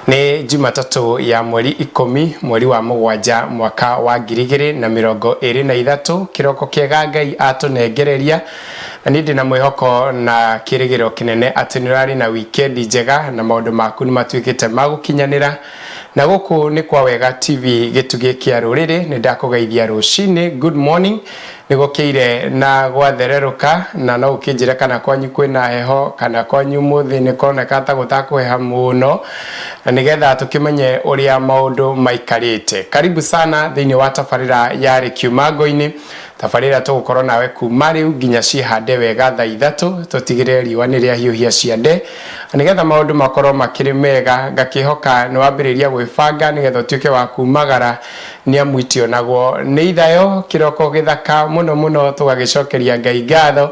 Nĩ Jumatatũ ya mweri 10 mweri wa 7 mwaka wa 2023. Kĩroko kĩega Ngai atũnengereria, na niĩ ndĩna mwĩhoko na kĩrĩgĩrĩro kĩnene atĩ nĩ ũrarĩ na wikendi njega na maũndũ maku nĩ matuĩkĩte ma gũkinyanĩra. Na gũkũ nĩ kwa Wega TV, gĩtugĩ kĩa rũrĩrĩ. Nĩ ndakũgeithia rũcinĩ, good morning. Nĩ gũkĩire na gwathererũka, na no ũkĩnjĩre kana kwanyu kwĩna heho kana kwanyu mũthĩ nĩ kũroneka ta gũtakũheha mũno, na nĩgetha tũkĩmenye ũrĩa maũndũ maikarĩte. Karibu sana thĩinĩ wa tabarĩra ya Rĩkiumango-inĩ, tabarĩra tũgũkorwo nawe kuma rĩu nginya ciĩhande wega thaa 3, tũtigĩrĩre riũa nĩ rĩahiũhia ciande na nĩgetha maũndũ makorwo makĩrĩ mega. Ngakĩhoka nĩ wambĩrĩria gwĩbanga nĩgetha ũtuĩke wa kumagara, nĩ amu itionagwo nĩ ithayo. Kĩroko gĩthaka mũno mũno, tũgagĩcokeria Ngai ngatho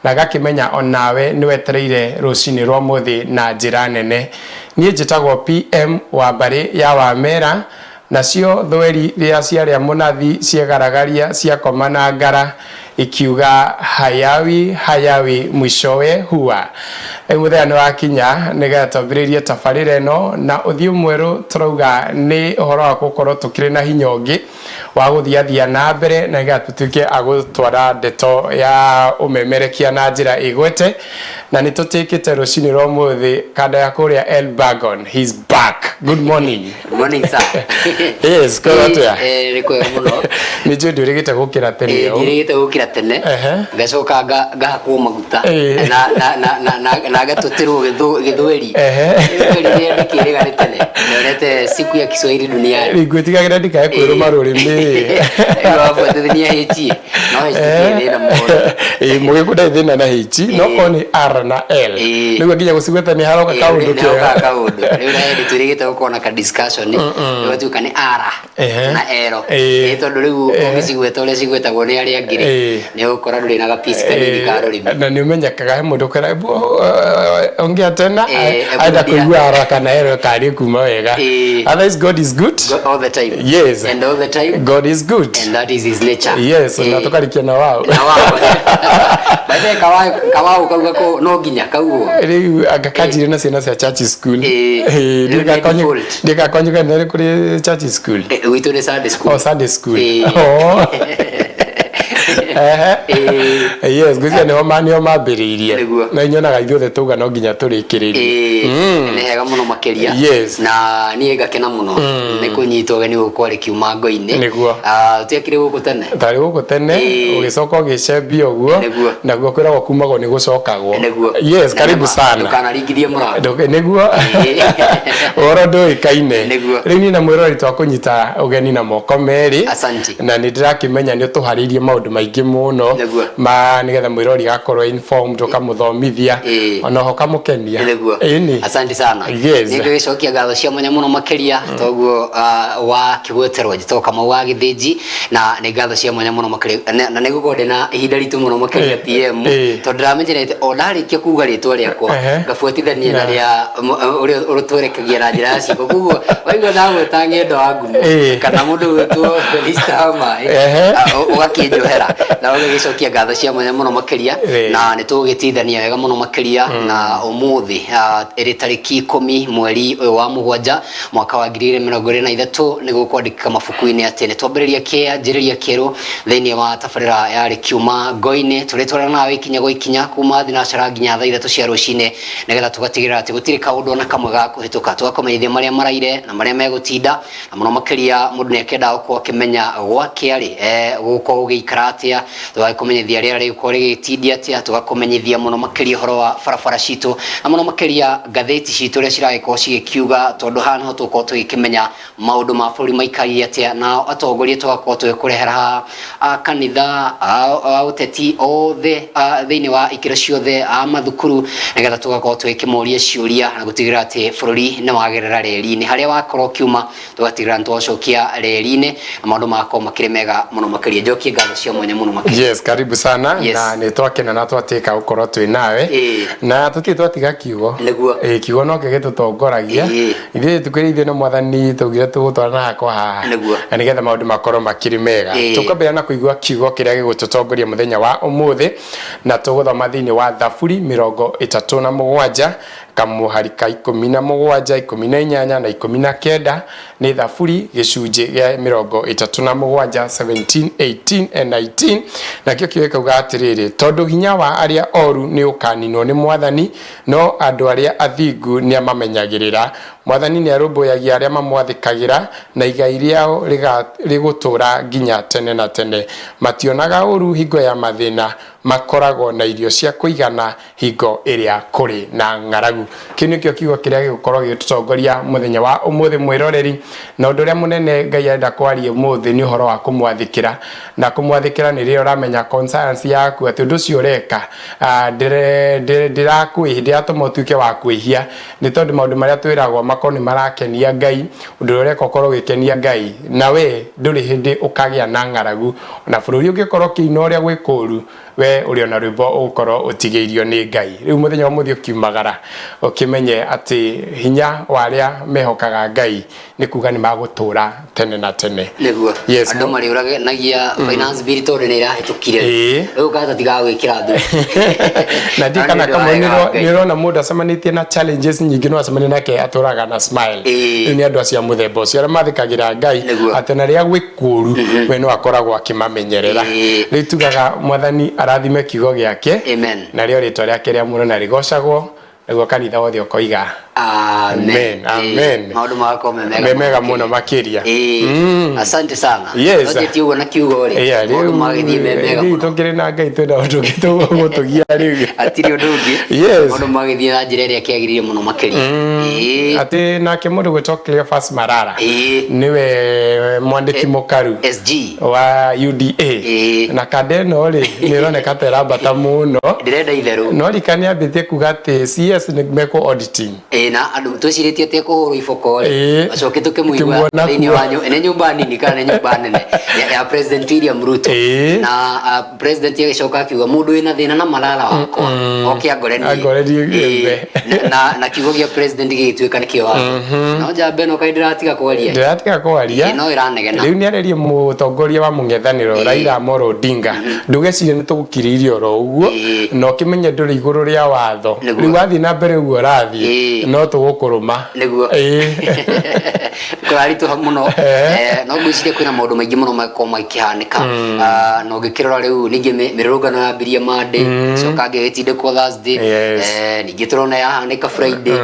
na ngakĩmenya onawe nĩ wetereire rũcinĩ rwa mũthĩ na njĩra nene. Niĩ njĩtagwo PM wa mbarĩ ya Wamera, nacio thweri rĩa ciarĩa mũnathi ciegaragaria ciakoma na ngara ikiuga hayawi hayawi mwishowe huwa. Rĩu mũthenya nĩ wakinya nĩgetha twambĩrĩrie tabarĩra ĩno na ũthiũ mwerũ. Tũrauga nĩ ũhoro wa gũkorwo tũkĩrĩ na hinya ũngĩ wa gũthiathia na mbere na nĩgetha tũtuĩke a gũtwara ndeto ya ũmemerekia na njĩra ĩgwete. Na nĩ tũtĩkĩte rũcinĩ rwa ũmũthĩ kanda ya kũrĩa Elburgon. He's back. Good morning. Good morning, sir. Yes, korwo atĩa? Nĩ kwega mũno. Nĩ njũĩ ndwĩrĩgĩte gũkĩra tene ũũ. Njĩrĩgĩte gũkĩra tene. Ngacoka ngahakwo maguta na na na na na na ngatũtĩrwo gĩthweri. Gĩthweri rĩrĩa ndĩkĩrĩga nĩ tene. Nĩonete siku ya Kiswahili duniani. Ngwĩtigagĩra ndikae kwĩrũma rũrĩmĩ. Rĩu wabuatithania H no H ndĩkĩrĩ thĩna mũno. Ĩĩ, mũgĩkũ ndarĩ thĩna na H, no korwo nĩ R na L, nĩguo nginya gũcigweta nĩ haroka kaũndũ kega. Kaũndũ rĩu na hĩndĩ twĩrĩgĩte gũkorwo na ka discussion, rĩu nĩ R na L. Tondũ rĩu ũgĩcigweta ũrĩa cigwetagwo nĩ arĩa angĩ rĩ, nĩ ũgũkora ndũrĩ na ga piece kanini ka rũrĩmĩ. Na nĩ ũmenyekaga he mũndũ ũkwĩra, "Ongea tena." Enda kũigua R kana L karĩ kuma wega. Otherwise God is good all the time. Yes. And all the time God is good. And that is his nature. Yes, na tũkarikia na wao. Na wao. By the way, kawau kauga ko no nginya kaugwo. Rĩu anga kanjire na ciana cia church school. Rĩu nĩ default. Ndĩgakonyũka nĩ kũrĩ church school. Gwitũ nĩ Sunday school. Oh, Sunday school. Oh. Ehe. Yes, ngwĩciria nĩho nĩho mambĩrĩirie. Nĩguo. Na nyonaga ithuothe tauga no nginya tũrĩkĩrĩrie. Nĩ hega mũno makĩria. Na niĩ ngakena mũno nĩ kũnyitwo ũgeni gũkũ arĩ kiumango-inĩ. Nĩguo. Tũtiakĩrĩ gũkũ tene. Tarĩ gũkũ tene. Ũgĩcoka ũgĩcembia ũguo. Nĩguo. Naguo kwĩragwo kumagwo nĩ gũcokagwo. Nĩguo. Yes, Na karibu nĩma, sana. Ndũkanaringithie mũrango. Nĩguo. Ũhoro ndũĩkaine. Nĩguo. Rĩu niĩ na mwĩroreri twakũnyita ũgeni na moko merĩ. Asante. Na nĩ ndĩrakĩmenya nĩ ũtũharĩirie maũndũ maingĩ mũno. Nĩguo. Ma nĩgetha mwĩrori agakorwo informed, ũkamũthomithia, ona ho ũkamũkenia. Nĩguo. Ĩni. Asante sana. Yes. Nĩ ngũgĩcokia ngatho cia mwanya mũno makĩria toguo wa kĩgweterwo njĩtagwo Kamau wa Gĩthĩnji, na nĩ ngatho cia mwanya mũno makĩria na nĩ gũkorwo ndĩna ihinda ritũ mũno makĩria PM, tondũ ndĩramenyerete o ndarĩkia kuga rĩtwa rĩakwa ngabuatithania na rĩa ũrĩa ũtwerekagia na njĩra ya ciĩko. Koguo waigua ndagwĩta ng'endo wa ngumo kana mũndũ ũgwĩtwo Felista wa maĩ, ũgakĩnjohera na ũgagĩcokia ngatho cia mwanya mũno makĩria. Na nĩ tũgũgĩtithania wega mũno makĩria na ũmũthĩ ĩrĩ tarĩki 10 mweri ũyũ wa 7 mwaka wa 2023, nĩ gũkwandĩkĩka mabuku-inĩ atĩ nĩ twambĩrĩria kĩanjĩrĩria kĩerũ thĩinĩ wa tabarĩra ya Rĩkiuma Ngo-inĩ. Tũrĩtwarana nawe ikinya gwa ikinya kuma thinacara nginya thaa 3 cia rũcinĩ, nĩgetha tũgatigĩrĩra atĩ gũtirĩ kaũndũ ona kamwe ga kũhĩtũka, tũgakũmenyithia marĩa maraire na marĩa megũtinda, na mũno makĩria mũndũ nĩ akĩendaga gũkorwo akĩmenya gwake arĩ gũgũkorwo gũgĩikara atĩa, tũgakũmenyithia rĩera rĩgũkorwo rĩgĩtindia atĩa, tũgakũmenyithia mũno makĩria ũhoro wa barabara citũ, na mũno makĩria ngathĩti citũ ũrĩa ciragĩkorwo cigĩkiuga, tondũ haha nĩho tũgũkorwo tũgĩkĩmenya maũndũ ma bũrũri maikarire atĩa, na atongoria tũgakorwo tũgĩkũrehera haha, a kanitha, a ũteti othe, thĩinĩ wa ikĩro ciothe, a mathukuru, nĩgetha tũgakorwo tũgĩkĩmoria ciũria na gũtigĩrĩra atĩ bũrũri nĩ wagerera reri-inĩ harĩa wakorwo ũkiuma, tũgatigĩrĩra nĩ twacokia reri-inĩ na maũndũ magakorwo makĩrĩ mega mũno makĩria. Njokie ngatho cia mwanya mũno makĩria. Yes, karibu sana. Yes. Na nĩ twakena na twatĩka gũkorwo twĩ nawe. Na tũtirĩ twatiga kiugo. Nĩguo. Ĩĩ, kiugo nokĩo gĩtũtongoragia. Ithuĩ tũkwĩrĩ ithuĩ na mwathani tũgire tũgũtwarana hakwa haha. Nĩguo. Na nĩgetha maũndũ makorwo makĩrĩ mega. Tũkwambĩrĩria na kũigua kiugo kĩrĩa gĩgũtũtongoria mũthenya wa ũmũthĩ, na tũgũthoma thĩinĩ wa Thaburi 37. Kamũhari ka 17, 18 na 19. Nĩ Thaburi gĩcunjĩ gĩa 37, 17, 18 and 19. Nakĩo kiugo gĩkauga atĩrĩrĩ, tondũ hinya wa arĩa oru nĩ ũkaninwo nĩ Mwathani, no andũ arĩa athingu nĩ amamenyagĩrĩra. Mwathani nĩ arũmbũyagia arĩa mamwathĩkagĩra, na igai rĩao rĩgũtũũra nginya tene na tene. Mationaga ũru hingo ya mathĩna, makoragwo na irio cia kũigana hingo ĩrĩa kũrĩ na ng'aragu. Kĩu nĩkĩo kiugo kĩrĩa gĩgũkorwo gĩgĩtũtongoria mũthenya wa ũmũthĩ, mwĩroreri. Na ũndũ ũrĩa mũnene Ngai arenda kwaria ũmũthĩ nĩ ũhoro wa kũmwathĩkĩra. Na kũmwathĩkĩra nĩ rĩrĩa ũramenya conscience yaku atĩ ũndũ ũcio ũreka ndĩratũma ũtuĩke wa kwĩhia, nĩ tondũ maũndũ marĩa twĩragwo makorwo nĩ marakenia Ngai, ũndũ ũrĩa ũreka ũkorwo ũgĩkenia Ngai, na we ndũrĩ hĩndĩ ũkagĩa na ng'aragu. Na bũrũri ũngĩkorwo ũkĩina ũrĩa gwĩ kũũru, we ũrĩ ona rwĩmbo ũgũkorwo ũtigĩirio nĩ Ngai. Rĩu mũthenya wa ũmũthĩ ũkiumagara, ũkĩmenye atĩ hinya wa arĩa mehokaga Ngai nĩ kuga nĩ magũtũra tene na tene. Nĩguo. Yes. Andũ marĩũranagia finance bill tondũ nĩ ĩrahĩtũkire. Rĩu kaga tũtigaga gwĩkĩra thumu. Na ndiũĩ kana kamwe nĩ ũrona mũndũ acemanĩtie na challenges nyingĩ, no acemanie nake atũraga na smile. Rĩu nĩ andũ acio a mũthemba ũcio arĩa mathĩkagĩra Ngai, atĩ na rĩrĩa gwĩ kũũru, we no akoragwo akĩmamenyerera. Rĩu tugaga Mwathani arathime kiugo gĩake. Amen. Narĩo rĩtwa rĩake rĩamũre na rĩgocagwo, naguo kanitha wothe ũkoiga amen. Amen, amen. Maũndũ magakorwo me mega me mega mũno makĩria. Asante sana. Yes. Nonjetie ũguo na kiugo rĩ, Yeah, maũndũ rĩu magĩthiĩ me mega rĩu mũno. tũkĩrĩ na Ngai twĩna ũndũ ũngĩ tũgũtũgia rĩu? Hatirĩ ũndũ ũngĩ. Yes. Maũndũ magĩthiĩ na njĩra ĩrĩa kĩagĩrĩire mũno makĩria. Atĩ nake mũndũ gwĩtwo Cleophas Malala, nĩwe mwandĩki mũkaru SG wa UDA, na kanda ĩno rĩ, nĩ ĩroneka ta ĩrambata mũno. Ndĩrenda itherũ. No rika nĩ ambĩtie kuga atĩ CS nĩ mekwo auditing. Ĩĩ, na andũ twĩcirĩtie atĩ ekũhũrwo iboko rĩ, acoke tũkĩmũigua Tũkĩmuona thĩinĩ kuo. wa nĩ nyũmba nini kana nĩ nyũmba nene ya President William Ruto. Na President agĩcoka akiuga mũndũ wĩna thĩna na Malala wakwa oke angore niĩ. Angore niĩ kĩũmbe. Na kiugo gĩa president gĩgĩtuĩka nĩkĩo watho. No njamba ĩno kaĩ ndĩratiga kwaria. Ndĩratiga kwaria. Ĩĩ, no ĩranegena. Rĩu nĩ arĩrie mũtongoria wa mũng'ethanĩro, Raila Amolo Odinga, ndũgecirie nĩ tũgũkirĩirie oro ũguo, na ũkĩmenye ndũrĩ igũrũ rĩa watho. Rĩu wathiĩ na mbere ũguo ũrathiĩ, no tũgũkũrũma. Nĩguo. Kũraritũha mũno. No ngwĩciria kwĩna maũndũ maingĩ mũno makorwo makĩhanĩka. Na ũngĩkĩrora rĩu ningĩ mĩrũrũngano yambirie Monday, coka ngĩgĩtindĩkwo Thursday. Ningĩ tũrona yahanĩka Friday,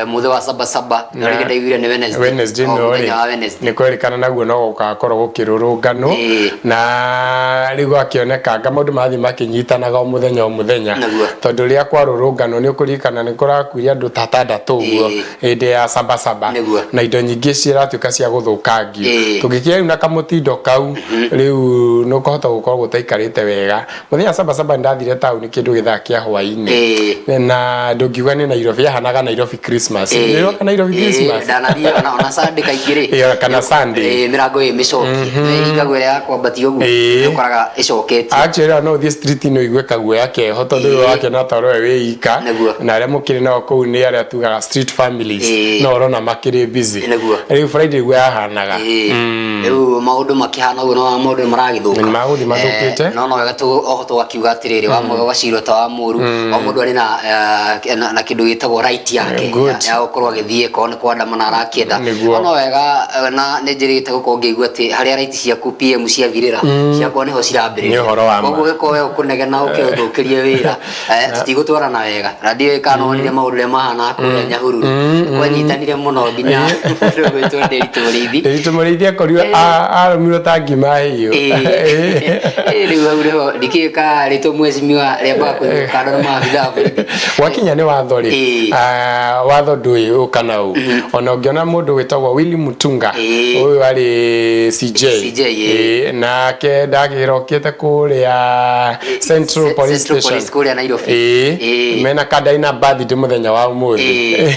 mũthĩ wa saba saba, no rĩngĩ ndaiguire nĩ Wednesday. Wednesday O no mũthenya rĩ wa Wednesday. Nĩ kwerĩkana naguo no gũgakorwo gũkĩrũrũnganwo, na rĩu gwakĩonekanga maũndũ marathiĩ makĩnyitanaga o mũthenya o mũthenya. Tondũ rĩrĩa kwarũrũnganwo nĩ ũkũririkana nĩ kũrakuire andũ ta atandatũ ũguo hĩndĩ ya saba saba, na indo nyingĩ ciratuĩka cia gũthũkangio. Tũngĩkinya rĩu na kamũtindo kau, rĩu nĩ ũkũhota gũkorwo gũtaikarĩte wega. Mũthenya wa saba saba nĩ ndathire taũni kĩndũ gĩthaa kĩa hwaĩ-inĩ, na ndũngiuga nĩ Nairobi, yahanaga Nairobi Christmas. Nĩ ũroka Nairobi Christmas? Ndanathiĩ ona Sunday kaingĩ rĩ. Ĩĩ, kana Sunday. Ĩĩ, mĩrango ĩ mĩcokie. Ĩhingagwo ĩrĩa ya kwambatia ũguo, nĩ ũkoraga ĩcoketie. Actually no ũthiĩ street-inĩ ũigue kaguoya keho, tondũ rĩu wakĩona ta ũrĩa wĩ ika, na arĩa mũkĩrĩ nao kũu nĩ arĩa tugaga street families, no ũrona makĩrĩ busy. Rĩu Friday ũguo yahanaga. Rĩu maũndũ makĩhana ũguo, no maũndũ nĩ maragĩthũka. Nĩ magũthiĩ mathũkĩte. No wega oho tũgakiuga atĩrĩrĩ, wa mwega ũgacirwo ta wa mũru, o mũndũ arĩ na kĩndũ gĩtagwo right yake ya gũkorwo agĩthiĩ korwo nĩ kwandamana arakĩenda. No no wega, na nĩ njĩrĩgĩte gũkorwo ngĩigua atĩ harĩa right ciaku PM ciathirĩra, ciakwa nĩho cirambĩrĩria. Nĩ ũhoro wa ma. Koguo ũgĩkorwo we ũkũnegena ũke ũthũkĩrie wĩra, tũtigũtwarana wega. Na ndiũĩ kana wonire maũndũ ũrĩa mahana kũrĩa Nyahururu. Kwanyitanire mũno nginya mũndũ ũgwĩtwo Nderitu Mũrĩithi. Nderitu Mũrĩithi akorirwo arũmirwo ta ngima hiũ. Rĩu hau nĩho ndikĩũĩ kana rĩtwa mheshimiwa rĩambaga kũigwo kando na maabithaa a borithi. Gwakinya nĩ watho rĩ, watho ndũĩ ũ kana ũ. Ona ũngĩona mũndũ wĩtagwo Willy Mutunga, ũyũ arĩ CJ. CJ, ĩĩ. Ĩĩ, nake ndagĩrokĩte kũrĩa Central Police Central Station. Police kũrĩa Nairobi. Ĩĩ. Mena kanda ina birthday mũthenya wa ũmũthĩ.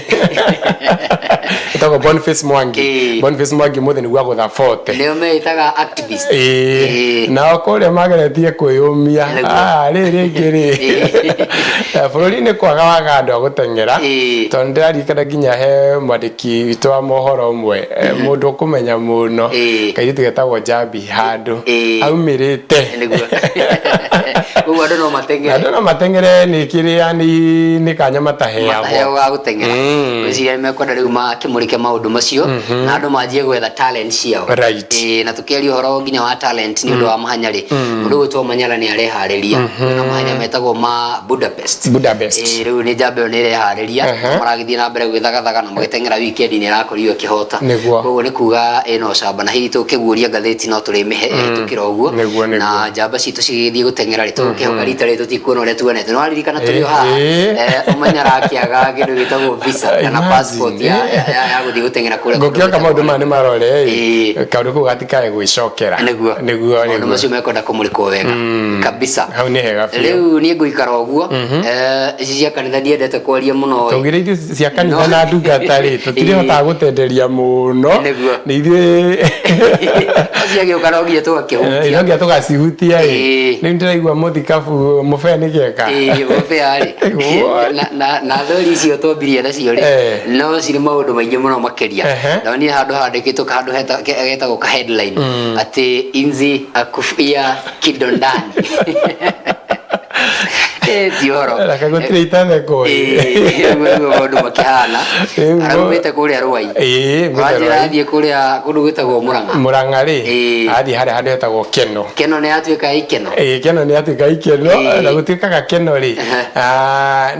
Ĩtagwo Boniface Mwangi. Boniface Mwangi mũthĩ nĩguo agũtha 40. Nĩo meĩtaga activist. Ĩĩ. Nao kũrĩa mageretie kwĩyũmia. Rĩrĩ rĩngĩ rĩ, bũrũri-inĩ kwaga waga andũ a gũteng'era, tondũ ndĩraririkana nginya he mwandĩki witũ wa mohoro ũmwe, mũndũ ũkũmenya mũno, kairĩtu getagwo Njambi handũ aumĩrĩte. Nĩguo. Koguo andũ no mateng'ere. Andũ no mateng'ere, nĩ kĩrĩa nĩ kanya mataheagwo. Mataheagwo ga gũteng'era. Ngwĩciria nĩ mekwenda rĩu makĩmũrĩke maũndũ macio na andũ manjie gwetha talent ciao. Ĩĩ, na tũkĩaria ũhoro nginya wa talent nĩ ũndũ wa mahanya rĩ, mũndũ ũgwĩtwo Manyala nĩ areharĩria. Kwĩna mahanya metagwo ma Budapest. Budapest. Ĩĩ, rĩu nĩ njamba ĩyo nĩ ĩreharĩria. Maragĩthiĩ na mbere gwĩthagathaga na magĩteng'era weekend nĩ ĩrakorirwo ĩkĩhota. Koguo nĩ kuga ĩna ũcamba na hihi tũkĩguũria ngathĩti no tũrĩmĩhe ĩhĩtũkĩra ũguo. Nĩguo. Na njamba citũ cigĩgĩthiĩ gũteng'era rĩ, tũgũkĩhoka rita rĩrĩ tũtikuona ũrĩa tuonete. Nĩ waririkana tũrĩ o haha, ũmenya arakĩaga kĩndũ gĩtagwo visa kana Imagine, passport ya gũthiĩ gũteng'era kũrĩa kũndũ Ngũkĩoka gwĩtagwo maũndũ maya nĩ marore Ĩĩ. kaũndũ kau gatikae gwĩcokera. Nĩguo. Nĩguo. Maũndũ Nĩguo. macio mekwenda kũmũrĩkwo wega kabisa. Hau nĩ hega biũ. Rĩu niĩ ngũikara ũguo. Ici cia kanitha ndiendete kwaria mũno ĩ. Tũgĩre ithuĩ cia kanitha na ndungata rĩ, tũtirĩhotaga gũtenderia mũno. Nĩ ithuĩ Ciagĩũka no nginya tũgakĩhutia. No nginya tũgacihutia ĩ. Ĩĩ. Rĩu ndĩraigua mũthikabu mũbee nĩ gĩeka. Ĩĩ, mũbea rĩ. What? Na thori icio twambirie nacio rĩ, no cirĩ maũndũ maingĩ mũno makĩria. Ndonire handũ handĩkĩtwo handũ getagwo ka headline atĩ inzi akufia kidondani. Ti ũhoro. Reke gũtirĩ itathekwo ĩ. Ĩĩ, ũguo nĩguo maũndũ makĩhana. Rĩu Araumĩte kũrĩa Rwai. Ĩĩ, Wanjĩra Rwai. athiĩ kũrĩa kũndũ gwĩtagwo Mũrang'a. Mũrang'a rĩ, Ĩĩ. athiĩ harĩa handũ hetagwo Keno. Keno nĩ yatuĩka ikeno. Ĩĩ, Keno nĩ yatuĩka ikeno. Na gũtuĩkaga Keno rĩ,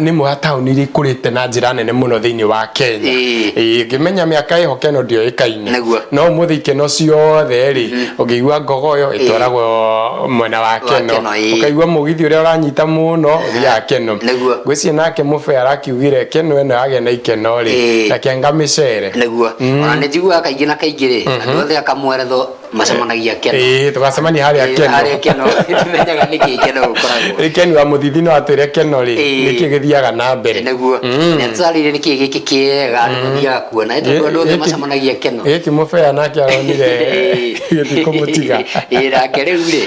nĩ ĩmwe ya taũni iria ikũrĩte na njĩra nene mũno thĩinĩ wa Kenya. Ĩĩ. Ĩĩ, ngĩmenya mĩaka ĩho Keno ndĩoĩkaine. Nĩguo. No ũmũthĩ ikeno ciothe rĩ, ũngĩigua ngogoyo ĩtwaragwo mwena wa Keno. Keno, ĩĩ. Ũkaigua mũgithi ũrĩa ũranyita mũno ũthiaga Keno. Nĩguo. Ngwĩciria nake mũbee arakiugire Keno ĩno yagĩa na ikeno rĩ, reke ngamĩcere. Nĩguo. Ona nĩ njiguaga kaingĩ na kaingĩ rĩ, andũ othe a Kamweretho macemanagia Keno. Ĩĩ, tũgacemania harĩa Keno. Harĩa Keno. Ndimenyaga nĩkĩ Keno gũkoragwo. Rĩu Ken wa Mũthithi no atwĩre Keno rĩ, nĩkĩ gĩthiaga na mbere. Nĩguo. Nĩ atũtarĩirie nĩkĩ gĩkĩ kĩega andũ mathiaga kuona. Nĩ tondũ andũ othe macemanagia Keno. Gĩkĩ mũbea nake aronire gĩtikũmũtiga. Ĩĩ, nake rĩu rĩ,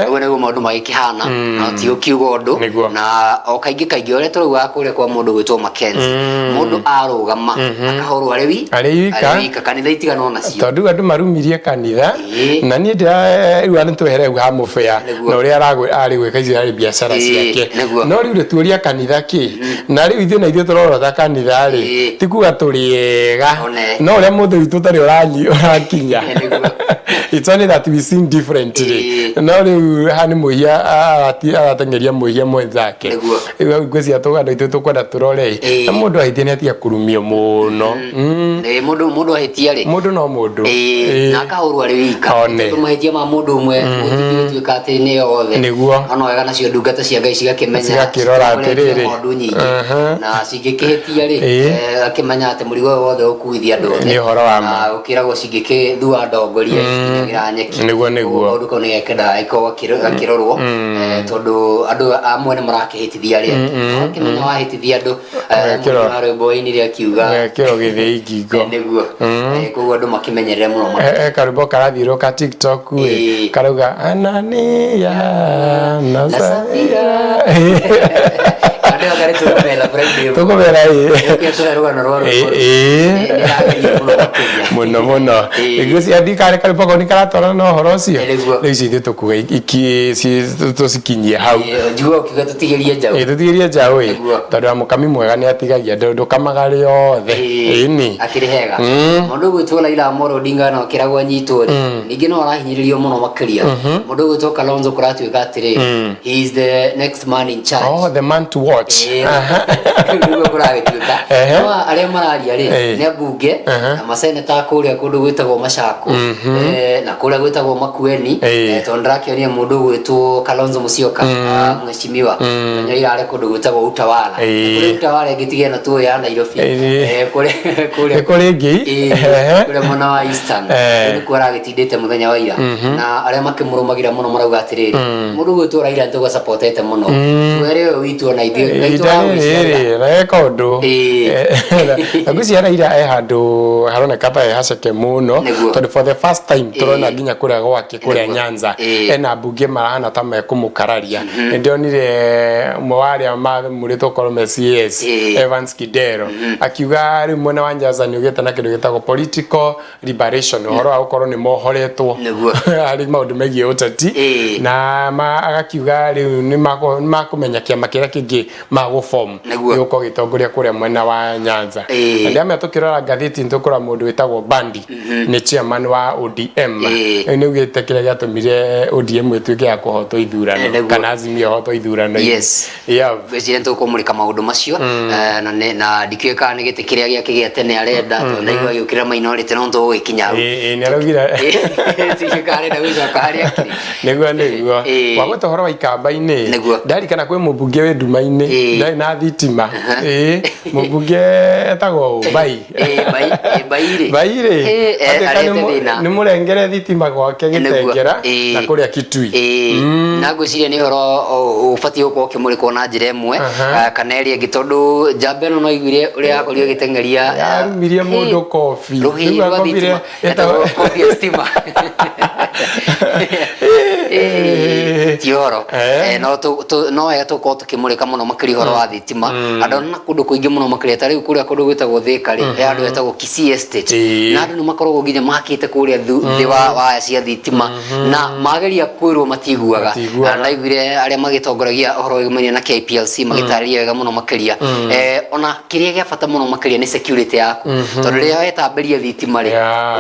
ũguo nĩguo maũndũ magĩkĩhana, no ti gũkiuga ũndũ. Nĩguo. Na o kaingĩ kaingĩ ũrĩa tũraugaga kũrĩa kwa mũndũ gwĩtwo Mackenzie, mũndũ arũgama akahũrwo arĩ wi Arĩ wika. arĩ wika, kanitha itiganwo nacio. Tondũ rĩu andũ marumirie kanitha Ĩĩ. na niĩ ndĩra rĩu nĩ twehere hau ha mũbea Nĩguo. na ũrĩa arĩ gwĩka icio arĩ biacara ciake. Nĩguo. No rĩu rĩtuoria kanitha kĩ na rĩu ithuĩ na ithuĩ tũrorota kanitha rĩ, ti kuga tũrĩ ega, One. no ũrĩa mũthĩ witũ ũtarĩ ũrakinya. Nĩguo. It's only that we sing differently. Ĩĩ. No rĩu haha nĩ mwĩhia arateng'eria mwĩhia mwenzake. Nĩguo. Rĩu hau ngwĩciria andũ aitũ tũkwenda tũrore na mũndũ ahĩtia nĩ atiga kũrumio mũno. Ĩĩ, mũndũ ahĩtia rĩ, Mũndũ no mũndũ. Ĩĩ, na akahũrwo arĩ wika. One. Tondũ mahĩtia ma mũndũ ũmwe gũtingĩgĩtuĩka atĩ nĩ othe. Nĩguo. No wega nacio ndungata cia Ngai cigakĩmenya, Cigakĩrora citikonetio atĩrĩrĩ. ng'ondu nyingĩ. Na cingĩkĩhĩtia rĩ, akĩmenya atĩ mũrigo ũyũ wothe ũkuithia andũ othe. Nĩ ũhoro wa ma. Na gũkĩragwo cingĩkĩthua ndongoria itikinyagĩra nyeki. Nĩguo, nĩguo. Koguo kaũndũ kau nĩgekendaga gagĩkorwo gakĩrorwo, tondũ andũ amwe nĩ marakĩhĩtithia arĩa angĩ. No ũkĩmenya wahĩtithia andũ, Ũgekĩrwo- mũndũ wa rwĩmbo wainire akiuga Ũgekĩrwo gĩthĩi ngingo. Nĩguo. Koguo andũ makĩmenyerere mũno He karwĩmbo karathiũrũka TikTok ĩ, karauga Anania na na Safira. Andũ aya karĩ tũkũmera Friday. Tũkũmera ĩ. Ũkĩte tũhe rũgano rwa rwĩmbo rũu. Ĩĩ. Nĩ ĩrageria mũno makĩria. Mũno mũno. Ĩĩ. Ngwĩciria ndikarĩ karwĩmbo kau nĩ karatwarana na ũhoro ũcio. Nĩguo. Rĩu icio ithuĩ tũkuga tũcikinyie hau. Ĩĩ, njiguaga ũkiuga tũtigĩrie njaũ. Ĩĩ, tũtigĩrie njaũ ĩ. Nĩguo. Tondũ wa mũkami mwega nĩ atigagia ndũkamaga rĩothe. Ĩni. Akĩrĩ hega. Mũndũ ũgwĩtwo Raila Amolo Odinga no akĩragwo anyitwo rĩ, ningĩ no arahinyĩrĩrio mũno makĩria. Mũndũ ũgwĩtwo Kalonzo kũratuĩka atĩrĩ, he is the next man in charge. Oh, the man to watch. Ĩĩ. Rĩu nĩguo kũragĩtuĩka. Ehe. No arĩa mararia rĩ, Ĩĩ. nĩ ambunge Aha. na maseneta kũrĩa kũndũ gwĩtagwo Machakos, na kũrĩa gwĩtagwo Makueni, Ĩĩ. tondũ ndĩrakĩonia mũndũ ũgwĩtwo Kalonzo Musyoka, mheshimiwa mũthenya ira arĩ kũndũ gwĩtagwo Utawala. Ĩĩ. Kũrĩ Utawala ĩngĩ tiga ĩno tũĩ ya Nairobi. Ĩĩ. Kũrĩa Nĩ kũrĩ ĩngĩ? Ĩĩ, Ehe. kũrĩa mwena wa Eastern. Eh. Rĩu nĩkuo aragĩtindĩte mũthenya wa ira na arĩa makĩmũrũmagĩra mũno marauga atĩrĩrĩ, mũndũ ũgwĩtwo Raila nĩtũgũcapotete mũno, twere ũyũ witũ ona ithuĩ Ngai Ihinda tũragwĩciarĩra. rĩrĩ na eka ũndũ. Ĩĩ. Na ngwĩciria Raila e handũ haroneka ta e haceke. ceke mũno. Nĩguo. Tondũ for the first time tũrona nginya kũrĩa gwake kũrĩa Nyanza ena mbunge marahana ta mekũmũkararia. Nĩ ndĩronire ũmwe wa arĩa mamũrĩtwo gũkorwo me CS, Evans Kidero, akiuga rĩu mwena wa Nyanza nĩ ũgĩte na kĩndũ gĩtagwo political liberation, ũhoro wa gũkorwo nĩ mohoretwo harĩ maũndũ megiĩ ũteti, na agakiuga rĩu nĩ makũmenya kĩama kĩrĩa kĩngĩ magũform gĩgũkorwo gĩtongoria kũrĩa mwena wa Nyanza. Na ndĩramenya tũkĩrora ngathĩti nĩ tũkũrora mũndũ wĩtagwo Bandi, nĩ chairman wa ODM. Rĩu nĩ augĩte kĩrĩa gĩatũmire ODM ĩtuĩke ya kũhotwo ithurano kana Azimio ĩhotwo ithurano. Ngwĩciria nĩ tũkũmũrĩka maũndũ macio. Na ndikĩũĩ kana nĩ gĩtĩ kĩrĩa gĩake gĩa tene arenda, tondũ ndaigua agĩũkĩrĩra minority, no tũgũgĩkinya hau. Ĩĩ, nĩ araugire. Ndikĩũĩ kana arenda gũcoka harĩa akĩrĩ. Nĩguo. Wagweta ũhoro wa ikamba-inĩ, ndarikana kwĩ mũmbunge wĩ nduma-inĩ ndarĩ na thitima. Ĩĩ, mũmbunge etagwo ũ? Bai. Ĩĩ, Bai, ĩĩ, Bai rĩ. Bai rĩ. Ĩĩ, Atuĩka arete thĩna. Nĩ mũrengere thitima gwake Gĩtengera na kũrĩa Kitui. Na ngwĩciria nĩ ũhoro ũbatiĩ gũkorwo ũkĩmũrĩkwo na njĩra ĩmwe kana ĩrĩa ĩngĩ, tondũ njamba ĩno no iguire ũrĩa yakorirwo ĩgĩteng'eria Yarumirie mũndũ kobi. Rũhĩ Rĩu rwa akobire thitima etagwo kobi ya stima. Ti ũhoro. No wega tũkorwo tũkĩmũrĩka mũno makĩria ũhoro wa thitima. Andũ na kũndũ kũingĩ mũno makĩria, ta rĩu kũrĩa kũndũ gwĩtagwo Thika rĩ, he handũ hetagwo Kisii Estate, na andũ nĩ makoragwo nginya makĩte kũrĩa thĩ wa waya cia thitima, na mageria kwĩrwo matiguaga. Matiguaga. Na ndaiguire arĩa magĩtongoragia ũhoro wĩgũmainie na KPLC magĩtarĩria wega mũno makĩria. Ona kĩrĩa gĩa bata mũno makĩria nĩ security yaku, tondũ rĩrĩa wetambĩria thitima rĩ,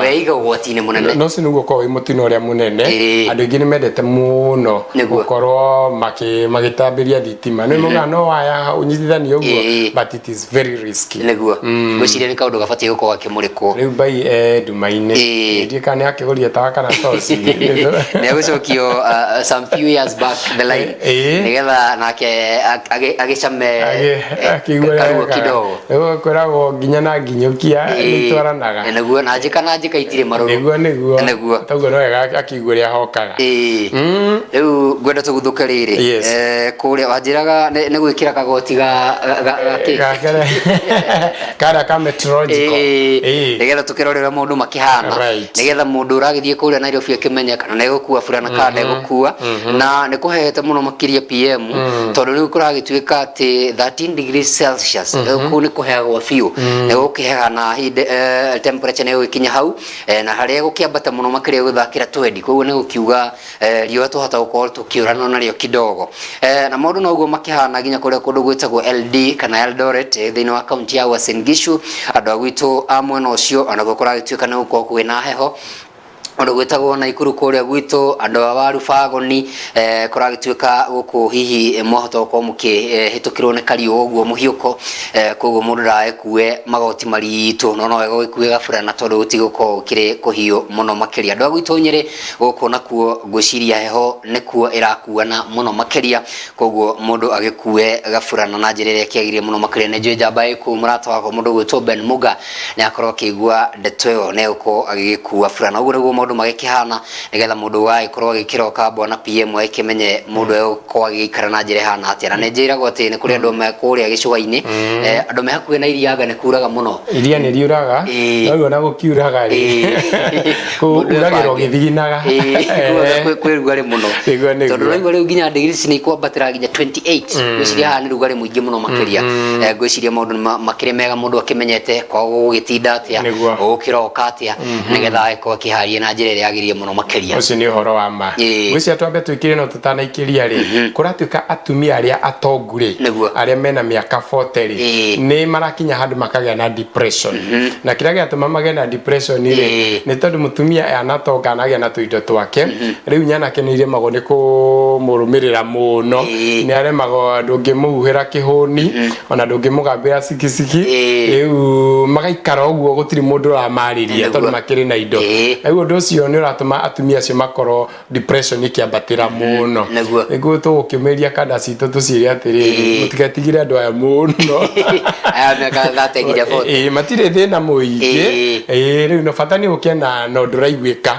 weiga ũgwati-inĩ mũnene. No ũcio nĩguo ũkoragwo wĩ mũtino ũrĩa mũnene. Andũ aingĩ nĩ mendete mũno gũkorwo magĩtambĩria thitima, nĩ maugaga no waya ũnyitithanie ũguo, but it is very risky. Nĩguo, ngwĩciria nĩ kaũndũ gabatiĩ gũkorwo gakĩmũrĩkwo. Rĩu Bai nduma-inĩ. Ndiũĩ kana nĩ akĩgũrire tawa kana toci. Nĩ egũcokio some few years back the line, nĩgetha nake agĩcame akĩigua karuo wega. Kidogo. Nĩguo kwĩragwo nginya na nginyũkia nĩ itwaranaga. Nĩguo, na njĩka na njĩka itirĩ marũrũ. Nĩguo. Nĩguo. Toguo no wega akĩigua ũrĩa hokaga. Rĩu ngwenda tũguthũke rĩrĩ. Kũrĩa wanjĩraga nĩ gwĩkĩra kagoti ga kĩ? Karĩa ka meteorological. Nĩgetha tũkĩrore ũrĩa maũndũ makĩhana, nĩgetha mũndũ ũragĩthiĩ kũrĩa Nairobi akĩmenye kana nĩegũkua burana kana ndegũkua. Na nĩ kũhehete mũno makĩria PM, tondũ rĩu kũragĩtuĩka atĩ 13 degrees Celsius. Rĩu kũu nĩ kũheagwo biũ, nĩ gũkĩheha na hĩndĩ temperature nĩ ĩgũgĩkinya hau, na harĩa gũkĩambata mũno makĩria gũthakĩra 20. Koguo nĩ gũkiuga riũa twahota gũkorwo tũkĩũrana narĩo kidogo. Na maũndũ noguo makĩhana nginya kũrĩa kũndũ gwĩtagwo LD kana Eldoret, thĩinĩ wa kaunti ya Uasin Gishu. Andũ a gwitũ a mwena ũcio onakuo kũragĩtuĩka nĩ gũkorwo kwĩna heho. Ũndũ gwĩtagwo Naikuru kũrĩa gwitũ, andũ a Waru Bagoni, kũragĩtuĩka gũkũ hihi mwahota gũkorwo mũkĩhĩtũkĩrwo nĩ kariũa ũguo mũhiũko, koguo mũndũ ndagagĩkue magoti maritũ, no wega ũgĩkue gaburana, tondũ gũtigũkorwo gũkĩrĩ kũhiũ mũno makĩria. Andũ a gwitũ Nyĩrĩ gũkũ nakuo ngwĩciria heho nĩkuo ĩrakuana mũno makĩria, koguo mũndũ agĩkue gaburana na njĩra ĩrĩa ĩkĩagĩrĩire mũno makĩria. Nĩ njũĩ njamba ĩ kũu, mũrata wakwa mũndũ ũgwĩtwo Ben Muga nĩ akorwo akĩigua ndeto ĩyo nĩ egũkorwo agĩgĩkua burana. Ũguo nĩguo maũndũ magĩkĩhana, nĩgetha mũndũ ũgagĩkorwo agĩkĩroka bwana PM agĩkĩmenye mũndũ egũkorwo agĩgĩikara na njĩra ĩhana atĩa. Na nĩ njĩragwo atĩ nĩ kũrĩ andũ me kũrĩa gĩcũa-inĩ, andũ me hakuhĩ na iria anga nĩ kuraga mũno. Iria nĩ riuraga, no rĩu ona gũkiuraga rĩ, uragĩra ũgĩthiginaga. Kwĩ rugarĩ mũno. Nĩguo. Tondũ ũraigua rĩu nginya degree nĩ ikwambatĩra nginya 28. Ngwĩciria haha nĩ rugarĩ mũingĩ mũno makĩria. Ngwĩciria maũndũ nĩ makĩrĩ mega mũndũ akĩmenyete kwao gũgũgĩtinda atĩa, gũgũkĩroka atĩa, nĩgetha agĩkorwo akĩharĩria na njĩra ĩrĩa yagĩrĩire mũno makĩria. Ũcio nĩ ũhoro wa ma. Ngwĩciria twambe twĩkĩre, no tũtanaikĩria rĩ, kũratuĩka atumia arĩa atongu rĩ, arĩa mena mĩaka 40 rĩ, nĩ marakinya handũ makagĩa na depression. Na kĩrĩa gĩatũma magĩe na depression rĩ, nĩ tondũ mũtumia anatonga anagĩa na tũindo twake, rĩu nyanake nĩ iremagwo nĩ kũmũrũmĩrĩra mũno. Nĩ aremagwo, ndũngĩmũhuhĩra kĩhũni, ona ndũngĩmũgambĩra cikiciki. Rĩu magaikara ũguo, gũtirĩ mũndũ ũramarĩria, tondũ makĩrĩ na indo. Rĩu ũndũ ũcio Ũcio nĩ ũratũma atumia acio makorwo depression ĩkĩambatĩra mũno. Nĩguo. Nĩguo tũgũkĩũmĩria kanda citũ tũciĩre atĩrĩrĩ, mũtigetigĩre andũ aya mũno. Aya mĩaka 30 nginya 40. Ĩĩ, matirĩ thĩna mũingĩ. Ĩĩ, rĩu no bata nĩ ũke na ũndũ ũraiguĩka.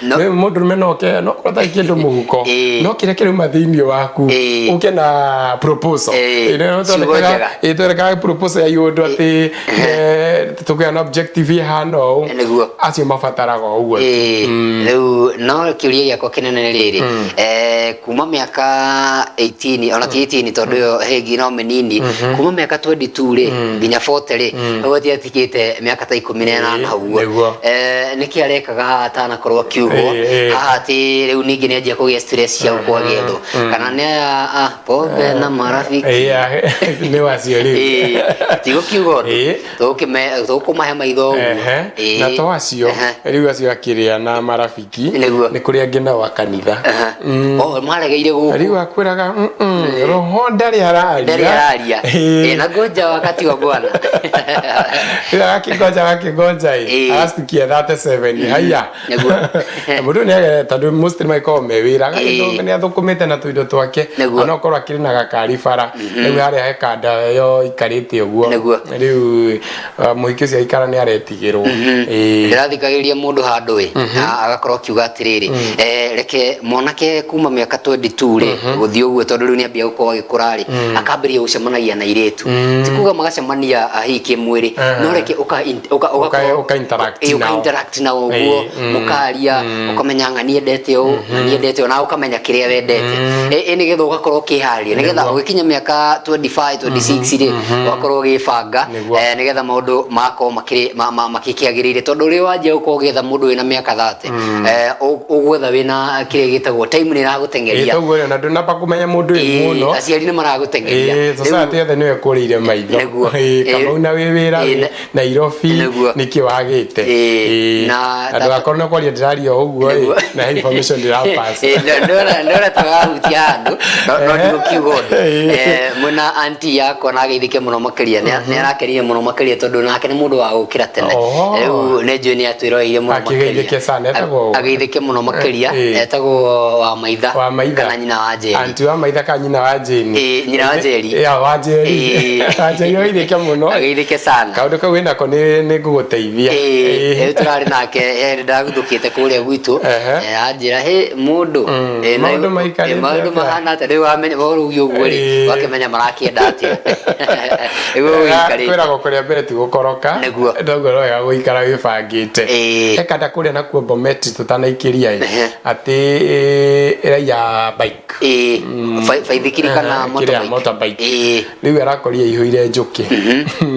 Rĩu mũndũrũme no oke no korwo atarĩ kĩndũ mũhuko, no kĩrĩa kĩrauma thĩinĩ waku, ũke na proposal. Ĩĩ, nĩ Ciugo njega. Ĩĩ, twerekaga proposal ya ũndũ atĩ tũkĩona objective ĩhana ũũ. Acio mabataraga o ũguo tu. Rĩu no kĩũria gĩakwa kĩnene nĩ rĩrĩ, kuma mĩaka 18, ona ti 18 tondũ ĩyo hĩngĩ no mĩnini, kuma mĩaka 22 rĩ nginya 40 rĩ, ũguo ti atigĩte mĩaka ta 18 ũguo. Nĩkĩ arekaga haha atanakorwo akiugwo? Haha atĩ rĩu ningĩ nĩ anjia kũgĩa stress cia gũkorwo agĩethwo, kana nĩ aya a pombe na marafiki? Nĩ wacio rĩu. Tigũkiuga ũndũ. Tũkũmahe maitho ũguo. Na to acio, rĩu acio akĩrĩa na marafiki, nĩ kũrĩ angĩ nao a kanitha. Oh, maregeire gũkũ. Rĩu akwĩraga, roho ndarĩ araria. Ndarĩ araria. Na ngoja wakati wa Bwana. Rĩu agakĩngoja agakĩngoja ĩ, agacukia 37 haiya. Mũndũ nĩ agere tondũ most nĩ magĩkoragwo me wĩra, agagĩthũkũma, nĩ athũkũmĩte na tũindo twake, ona okorwo akĩrĩ na gakari bara, rĩu harĩa he kanda yo ikarĩte ũguo. Rĩu mũhiki ũcio aikara nĩ aretigĩrwo. Ndĩrathikagĩrĩria mũndũ handũ ĩ, na agakorwo akiuga atĩrĩrĩ, reke mwanake kuma mĩaka 22 rĩ, gũthiĩ ũguo tondũ rĩu nĩambia gũkorwo agĩkũra rĩ, akambĩrĩria gũcemanagia na airĩtu. Ti kuga magacemania hihi kĩmwĩrĩ, no reke ũgakorwo Ũka interact ũka nao. interact nao ũguo, mũkaria, ũkamenya ng'ani endete ũũ, ng'ani endete ũũ, na ũkamenya kĩrĩa wendete. Nĩgetha ũgakorwo ũkĩharĩria, nĩgetha ũgĩkinya mĩaka 25, 26 rĩ, ũgakorwo ũgĩbanga, nĩgetha maũndũ magakorwo makĩrĩ makĩagĩrĩire, tondũ rĩrĩa wanjia gũkorwo ũgĩetha mũndũ wĩna mĩaka 30, ũgwetha wĩna kĩrĩa gĩtagwo time nĩ ĩragũteng'eria. Toguo rĩ, na ndũnamba kũmenya mũndũ ũyũ mũno. Aciari nĩ maragũteng'eria. Society yothe nĩwe ĩkũrĩire maitho. Kamau na wĩ wĩra, wĩ Nairobi, nĩkĩ wagĩte? Na ndũgakorwo nĩ kwaria ndĩraria o ũguo ĩ, na he information ndĩrapass. Ndona ta wahutia handũ, no ndigũkiuga ũndũ. Mwĩna auntie yakwa na ageithĩke mũno makĩria, nĩ arakenire mũno makĩria tondũ nake nĩ mũndũ wa gũkĩra tene. Rĩu nĩ njũĩ nĩ atwĩroreire mũno makĩria. Akĩgeithĩke sana, etagwo ũ? Ageithĩke mũno makĩria, etagwo Wamaitha, Wamaitha. kana nyina wa Njeri. Auntie Wamaitha kana nyina wa Jane? Nyina wa Njeri. Ya, wa Njeri. Wa Njeri ageithĩke mũno. Ageithĩke sana. Kaũndũ kau wĩnako nĩ ngũgũteithia. Rĩu tũrarĩ nake, ndaguthũkĩte kũrĩa gwitũ. Anjĩra, hĩ mũndũ, Maũndũ maikarĩte maũndũ atĩa? mahana atĩa? Rĩu wamenya, warugia ũguo rĩ, wakĩmenya marakĩenda atĩa. Nĩguo ũgĩikarĩte. Kwĩragwo kũrĩa mbere ti gũkoroka. Toguo no wega gũikara wĩbangĩte. He kanda kũrĩa nakuo Bomet tũtanaikĩria ĩ, atĩ ĩraiya bike. Baithikiri kana Kĩrĩa, motorbike? Motorbike. Rĩu arakorire ihũire njũkĩ.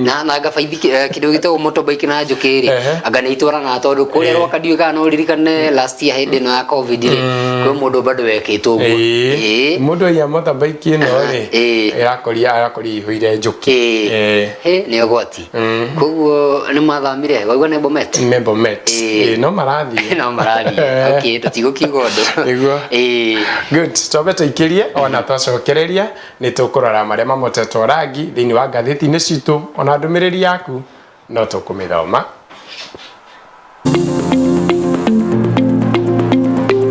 Na anga baithikiri, kĩndũ gĩtagwo motorbike na njũkĩ rĩ, anga nĩ itwaranaga, tondũ kũrĩa Rwaka ndiũĩ kana no ũririkane last year hĩndĩ ĩno ya COVID rĩ, kwĩ mũndũ bado wekĩtwo ũguo. Mũndũ aiya motorbike ĩno rĩ, ĩrakoria ihũire njũkĩ. Hĩ, nĩ ũgwati. Koguo nĩ mathamire, waigua nĩ Bomet? Nĩ Bomet. No marathiĩ. No marathiĩ. Okay, tũtigũkiuga ũndũ. Nĩguo. Good, twambe tũikĩrie ona twacokereria nĩ tũkũrora marĩa mamotetwo rangi thĩinĩ wa ngathĩti-inĩ citũ, ona ndũmĩrĩri yaku no tũkũmĩthoma.